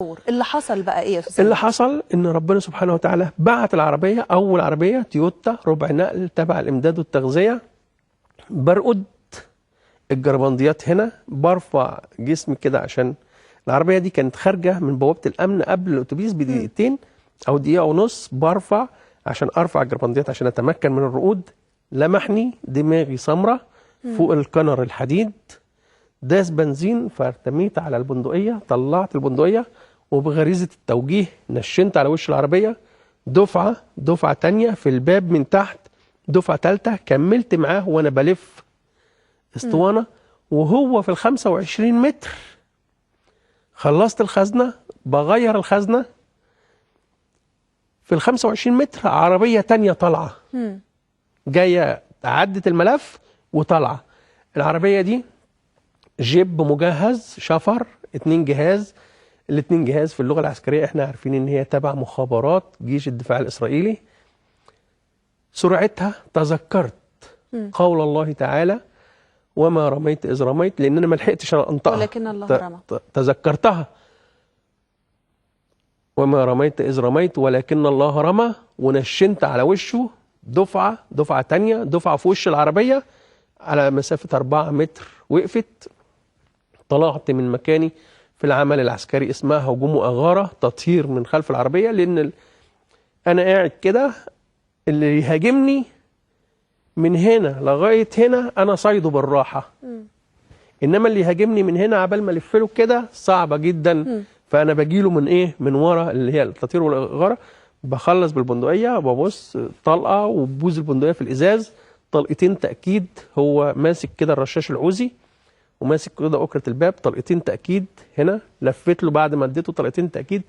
اللي حصل بقى ايه يا استاذ؟ اللي حصل ان ربنا سبحانه وتعالى بعت العربية، اول عربية تويوتا ربع نقل تبع الامداد والتغذيه، برقد الجربنديات هنا، برفع جسمي كده عشان العربية دي كانت خارجه من بوابه الامن قبل الاتوبيس بدقيقتين او دقيقة ونص، برفع عشان ارفع الجربنديات عشان اتمكن من الرقود. لمحني دماغي سمرة فوق الكنر الحديد، داس بنزين، فارتميت على البندقية، طلعت البندقية وبغريزه التوجيه نشنت على وش العربية، دفعه، دفعه تانية في الباب من تحت، دفعه تالتة، كملت معاه وانا بلف اسطوانة وهو في ال 25 متر. خلصت الخزنة، بغير الخزنة في ال 25 متر عربية تانية طالعه جاية، عدت الملف وطالعه. العربية دي جيب مجهز شفر، 2 جهاز، الاتنين جهاز في اللغة العسكرية احنا عارفين ان هي تبع مخابرات جيش الدفاع الاسرائيلي. سرعتها تذكرت قول الله تعالى وما رميت اذ رميت، لان انا ما لحقتش انطقها، ولكن الله رمى. تذكرتها، وما رميت اذ رميت ولكن الله رمى، ونشنت على وشه دفعه، دفعه تانية، دفعه في وش العربية على مسافة 4 متر وقفت. طلعت من مكاني في العمل العسكري اسمها هجوم وأغارة، تطهير من خلف العربية، لأن أنا قاعد كده اللي يهاجمني من هنا لغاية هنا أنا صيده بالراحة، إنما اللي يهاجمني من هنا عبال ما ألفله كده صعبة جدا. فأنا بجيله من إيه؟ من ورا، اللي هي التطهير والأغارة. بخلص بالبندقية، ببص طلقة وبوز البندقية في الإزاز، طلقتين تأكيد، هو ماسك كده الرشاش العوزي وماسك كده أكرة الباب، طلقتين تأكيد هنا. لفيت له بعد ما اديته طلقتين تأكيد،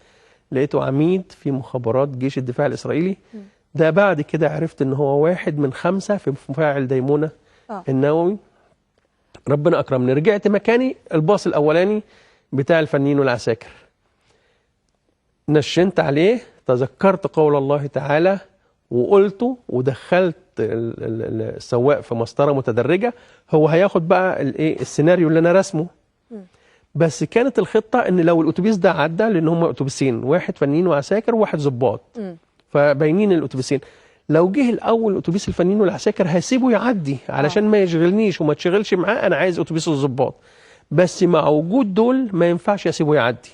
لقيته عميد في مخابرات جيش الدفاع الإسرائيلي. ده بعد كده عرفت ان هو واحد من 5 في مفاعل ديمونة النووي. ربنا أكرمني، رجعت مكاني الباص الأولاني بتاع الفنيين والعساكر، نشنت عليه، تذكرت قول الله تعالى وقلته، ودخلت السواق في مسطرة متدرجه. هو هياخد بقى الايه السيناريو اللي انا رسمه. بس كانت الخطة ان لو الاتوبيس ده عدى، لان هم اتوبيسين، واحد فنيين وعساكر وواحد ظباط، فباينين الاتوبيسين، لو جه الاول اتوبيس الفنيين والعساكر هسيبه يعدي علشان ما يشغلنيش وما تشغلش معاه، انا عايز اتوبيس الظباط. بس مع وجود دول ما ينفعش اسيبه يعدي.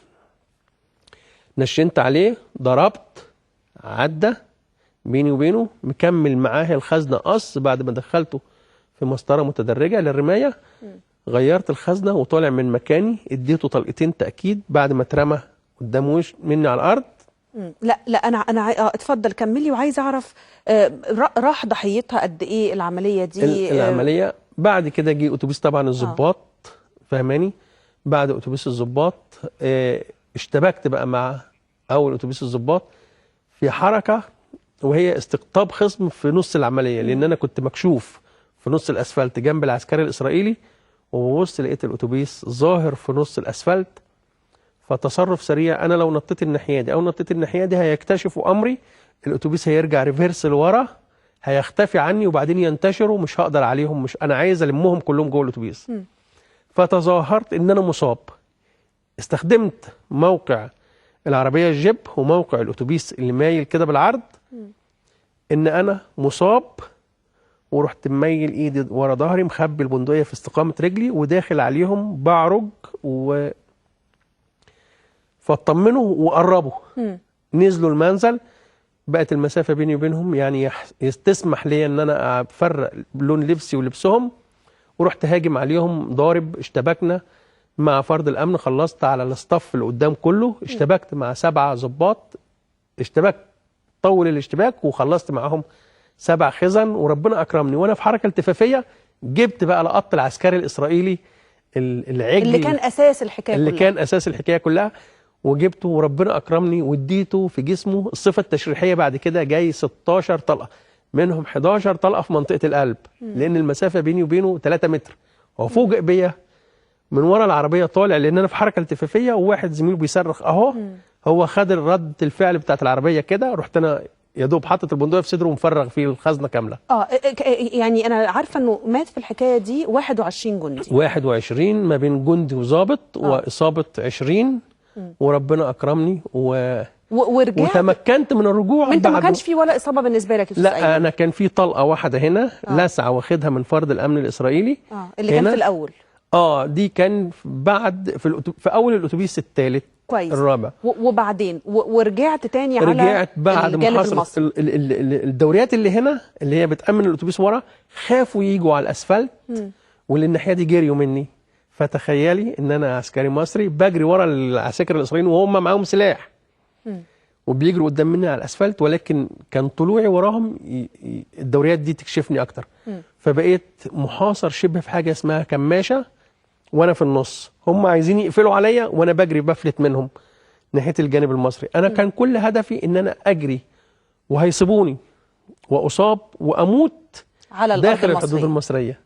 نشنت عليه، ضربت، عدى بيني وبينه، مكمل معاه الخزنة قص بعد ما دخلته في مسطرة متدرجه للرمايه. غيرت الخزنة وطالع من مكاني، اديته طلقتين تاكيد بعد ما اترمى قدام وش مني على الارض. لا لا انا اتفضل كملي، وعايز اعرف راح ضحيتها قد ايه العملية دي؟ العملية بعد كده جه اتوبيس طبعا الظباط، فاهماني؟ بعد اتوبيس الظباط اشتبكت بقى مع اول اتوبيس الظباط في حركة، وهي استقطاب خصم في نص العملية، لان انا كنت مكشوف في نص الاسفلت جنب العسكري الاسرائيلي، وببص لقيت الاتوبيس ظاهر في نص الاسفلت. فتصرف سريع، انا لو نطيت الناحية دي او نطيت الناحية دي هيكتشفوا امري، الاتوبيس هيرجع reverse لورا، هيختفي عني وبعدين ينتشروا، مش هقدر عليهم، مش انا عايز المهم كلهم جوه الاتوبيس. فتظاهرت ان انا مصاب، استخدمت موقع العربية الجيب وموقع الاتوبيس اللي مايل كده بالعرض ان انا مصاب، ورحت مميل ايدي ورا ظهري، مخبي البندقية في استقامة رجلي، وداخل عليهم بعرج فاطمنوا وقربوا. نزلوا المنزل، بقت المسافة بيني وبينهم يعني تسمح لي ان انا افرق لون لبسي ولبسهم، ورحت هاجم عليهم ضارب. اشتبكنا مع فرد الامن، خلصت على الاصطف اللي قدام كله، اشتبكت مع 7 ظباط، اشتبكت طول الاشتباك وخلصت معاهم 7 خزن، وربنا اكرمني. وانا في حركة التفافيه جبت بقى لقطت العسكري الاسرائيلي العجل اللي كان اساس الحكاية اللي كلها. كان اساس الحكاية كلها، وجبته وربنا اكرمني واديته في جسمه الصفة التشريحيه. بعد كده جاي 16 طلقه، منهم 11 طلقه في منطقة القلب، لان المسافة بيني وبينه 3 متر. هو فوجئ بيا من ورا العربية طالع، لان انا في حركة التفافيه، وواحد زميله بيصرخ اهو، هو خد الرد الفعل بتاعت العربية كده، رحت انا يا دوب حاطط البندقية في صدره ومفرغ فيه الخزنة كاملة. يعني انا عارفه انه مات في الحكاية دي 21 جندي. 21 ما بين جندي وظابط، واصابه 20. وربنا اكرمني ورجعت وتمكنت من الرجوع. انت ما بعد كانش في ولا اصابه بالنسبة لك يا أستاذ لا أيمن؟ انا كان في طلقه واحدة هنا لسعه واخدها من فرد الامن الاسرائيلي اللي كان هنا. في الاول. دي كان بعد في اول الاتوبيس الثالث. كويس. الرابع. وبعدين ورجعت تاني على رجعت بعد الجانب محاصرة المصري. الدوريات اللي هنا اللي هي بتأمن الأتوبيس ورا، خافوا يجوا على الأسفلت، واللي الناحية دي جريوا مني. فتخيلي إن أنا عسكري مصري بجري ورا العساكر الإسرائيليين وهم معاهم سلاح وبيجروا قدام مني على الأسفلت، ولكن كان طلوعي وراهم الدوريات دي تكشفني أكتر. فبقيت محاصر شبه في حاجة اسمها كماشة، وأنا في النص، هم عايزين يقفلوا عليا وأنا بجري بفلت منهم ناحية الجانب المصري. أنا كان كل هدفي إن أنا أجري وهيصيبوني وأصاب وأموت على الارض داخل الحدود المصرية. المصرية.